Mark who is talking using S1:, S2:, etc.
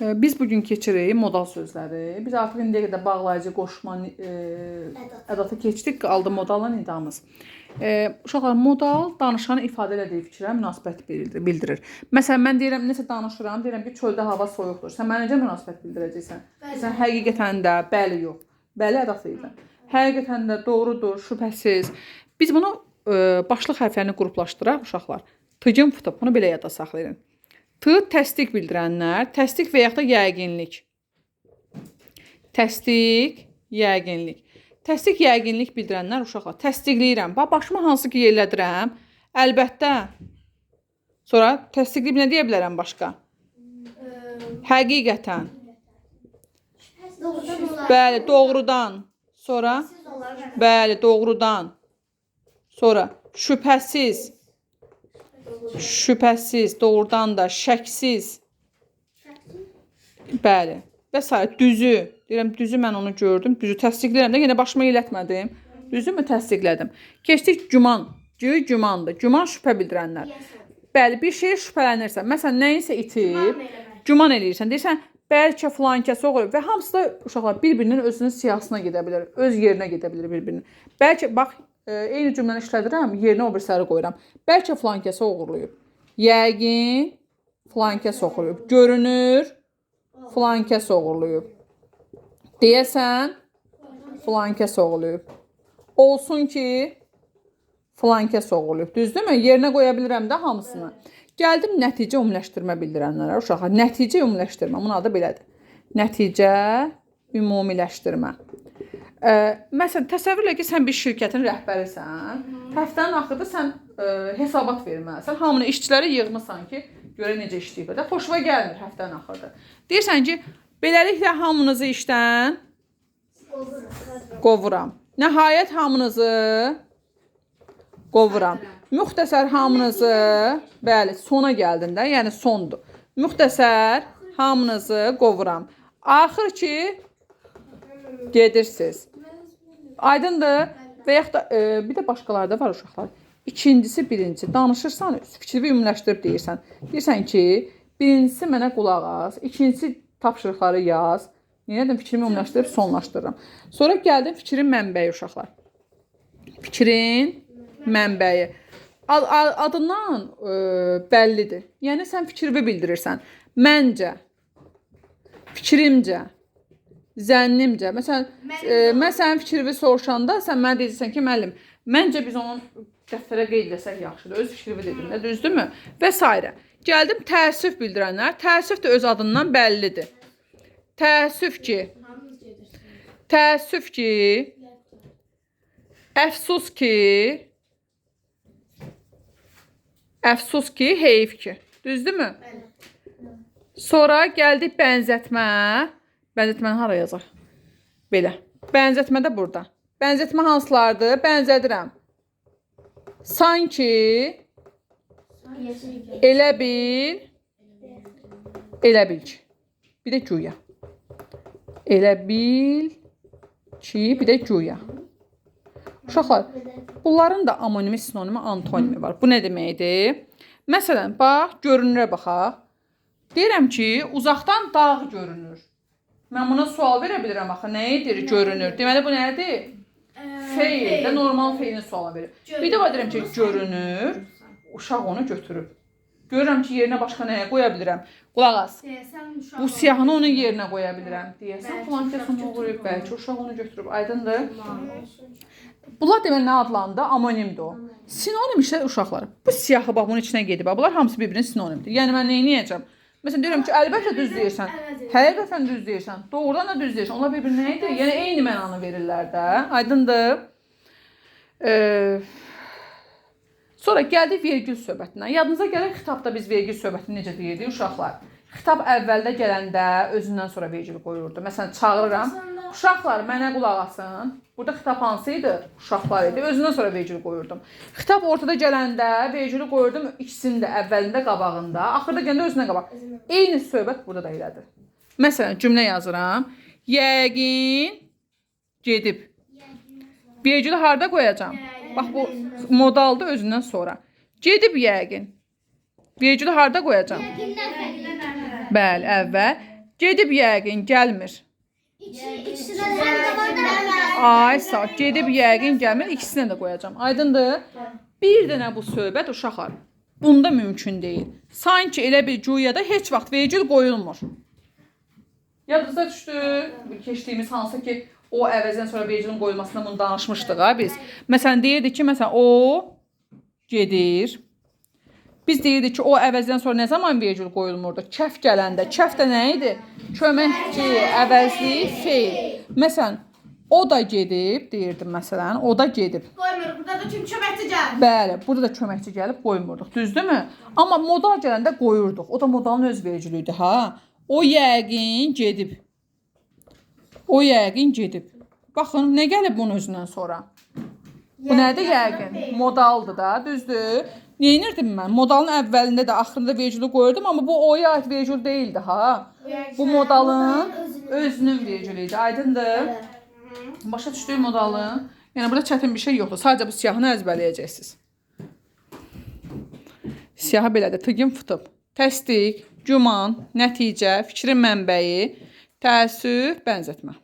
S1: Biz bugün keçirik modal sözləri. Biz artıq indiyə qədər bağlayıcı, qoşma, ədata keçdik. Qaldı modalla nidamız. Uşaqlar, modal danışanın ifadə elədiyi fikrə münasibət bildirir. Məsələn, mən deyirəm, nəsə danışıram, deyirəm ki, çöldə hava soyuqdur. Sən mənə necə münasibət bildirəcəksən? Sən həqiqətən də bəli, yox. Bəli ədatı idi. Həqiqətən də doğrudur, şübhəsiz. Biz bunu başlıq hərflərini qruplaşdıraq uşaqlar. Tıgın fıtıb, bunu belə yadda saxlayın. T təsdiq bildirənlər, təsdiq və yaxud da yəqinlik. Təsdiq, yəqinlik. Təsdiq, yəqinlik bildirənlər uşaqlar. Təsdiqləyirəm. Bax, başıma hansı ki yerlədirəm. Əlbəttə. Sonra təsdiqləyib nə deyə bilərəm başqa? Həqiqətən.
S2: Doğrudan olar.
S1: Bəli, doğrudan. Sonra? Bəli, doğrudan. Sonra şübhəsiz. Şübhəsiz, doğrudan da, şəksiz. Bəli. Və sair düzü. Deyirəm düzü mən onu gördüm. Düzü təsdiqləyirəm də yenə başıma elətmədim. Düzümü təsdiqlədim. Keçdik güman. G gümandır. Güman şübhə bildirənlər. Bəli, bir şeyə şübhələnirsən. Məsələn, nəyinsə itib, güman eləyirsən. Deyirsən, bəlkə filan kəs oğurlayıb və hamısı da uşaqlar bir-birinin özünün siyahısına gedə bilər, öz yerinə gedə bilər bir-birinin. Bəlkə bax, eyni cümləni işlədirəm, yerinə o birisləri qoyuram. Bəlkə filan kəs oğurlayıb. Yəqin filan kəs oğurlayıb. Görünür filan kəs oğurlayıb. Deyəsən filan kəs oğurlayıb. Olsun ki filan kəs oğurlayıb. Düzdürmü? Yerinə qoya bilirəm də hamısını. Gəldim nəticə ümumiləşdirmə bildirənlərə uşaqlar. Nəticə ümumiləşdirmə. Bunun adı belədir. Nəticə ümumiləşdirmə. Məsələn, təsəvvür elə ki, sən bir şirkətin rəhbərisən. Həftənin axırında sən hesabat verməlisən. Hamını işçiləri yığmısan ki, görə necə işləyiblər. Də xoşuna gəlmir həftənin axırında. Deyirsən ki, beləliklə hamınızı işdən qovuram. Nəhayət hamınızı qovuram. Müxtəsər hamınızı, bəli, sona gəldin də, yəni sondur. Müxtəsər hamınızı qovuram. Axır ki gedirsiniz. Aydındır? Və yaxud da bir də başqaları da var uşaqlar. İkincisi, birinci. Danışırsan, fikrini ümumiləşdirib deyirsən. Deyirsən ki, birincisi mənə qulaq as, ikincisi tapşırıqları yaz. Yenə də fikrimi ümumiləşdirib sonlaşdırıram. Sonra gəldim fikrin mənbəyi uşaqlar. Fikrin mənbəyi. Adından bəllidir. Yəni sən fikrini bildirirsən. Məncə, fikrimcə, zənnimcə. Məsələn, mən sənin fikrini soruşanda sən mənə deyirsən ki, müəllim, məncə biz onun dəftərə qeyd eləsək yaxşıdır. Öz fikrini dedim də, düzdürmü? Və sairə. Gəldim təəssüf bildirənlər. Təəssüf də öz adından bəllidir. Təəssüf ki, təəssüf ki, əfsus ki, əfsus ki, heyf ki. Düzdürmü? Sonra gəldik bənzətmə. Bənzətməni hara yazaq? Belə. Bənzətmə də burada. Bənzətmə hansılardır? Bənzədirəm. Sanki, elə bil, elə bil ki. Bir də güya. Elə bil ki, bir də güya. Uşaqlar, bunların da amonimi, sinonimi, antonimi var. Bu nə deməkdir? Məsələn, bax, görünürə baxaq. Deyirəm ki, uzaqdan dağ görünür. Mən buna sual verə bilirəm axı, nə edir görünür? Deməli, bu nədir? Feil də, normal feilin sualını verir. Bir də deyirəm ki, görünür, uşaq onu götürüb. Görürəm ki, yerinə başqa nəyə qoya bilirəm? Qulaq as. Bu siyahını onun yerinə qoya bilirəm. Deyəsən, filan kəs onu oğurlayıb, bəlkə uşaq onu götürüb. Aydındır? Bunlar deməli nə adlandı? Amonimdir o. Sinonim isə uşaqlar. Bu siyahı bax bunun içinə gedib. Bunlar hamısı bir-birinin sinonimdir. Yəni mən nə edəcəm? Məsələn deyirəm ki, əlbəttə düz deyirsən. Həqiqətən düz deyirsən. Doğrudan da düz deyirsən. Onlar bir-birinə nə edir? Yəni eyni mənanı verirlər də. Aydındır? Sonra gəldik vergül söhbətinə. Yadınıza gəlir xitabda biz vergül söhbətini necə deyirdik uşaqlar? Xitab əvvəldə gələndə özündən sonra vergül qoyurdu. Məsələn, çağırıram. Uşaqlar mənə qulaq asın. Burada xitab hansı idi? Uşaqlar idi. Özündən sonra vergül qoyurdum. Xitab ortada gələndə vergülü qoyurdum ikisinin də əvvəlində, qabağında. Axırda gələndə özündən qabaq. Eyni söhbət burada da elədir. Məsələn, cümlə yazıram. Yəqin gedib. Vergülü harda qoyacağam? Bax, bu modaldır özündən sonra. Gedib yəqin. Vergülü harda qoyacağam? Bəli, əvvəl. Gedib yəqin gəlmir.
S2: İkisi də həm də var da həm də.
S1: Ay sağ ol. Gedib yəqin gəlmir. İkisinə də qoyacağam. Aydındır? Bir dənə bu söhbət uşaqlar. Bunda mümkün deyil. Sanki elə bir güya da heç vaxt vergül qoyulmur. Yadınıza düşdü? Bu keçdiyimiz hansı ki o əvəzdən sonra vergülün qoyulmasında bunu danışmışdıq ha biz. Məsələn deyirdik ki, məsələn o gedir. Biz deyirdik ki, o əvəzdən sonra nə zaman vergül qoyulmurdu? Kəf gələndə. Kəf də nə idi? Köməkçi, əvəzli feil. Məsələn, o da gedib, deyirdim məsələn, o da gedib.
S3: Qoymuruq. Burada da çünki köməkçi gəlir.
S1: Bəli, burada da köməkçi gəlib qoymurduq, düzdürmü? Amma modal gələndə qoyurduq. O da modalın öz vergülüydü ha. O yəqin gedib. O yəqin gedib. Baxın, nə gəlib bunun özündən sonra? Bu nədir yəqin? Modaldır da, düzdür? Neynirdim mən? Modalın əvvəlində də, axırında vergülü qoyurdum, amma bu oya aid vergül deyildi ha. Bu modalın özünün vergülü idi. Aydındır? Başa düşdüyüm modalın. Yəni burada çətin bir şey yoxdur. Sadəcə bu siyahını əzbərləyəcəksiniz. Siyahı belədir. Tıgın fıtıb. Təsdiq, güman, nəticə, fikrin mənbəyi, təəssüf, bənzətmə.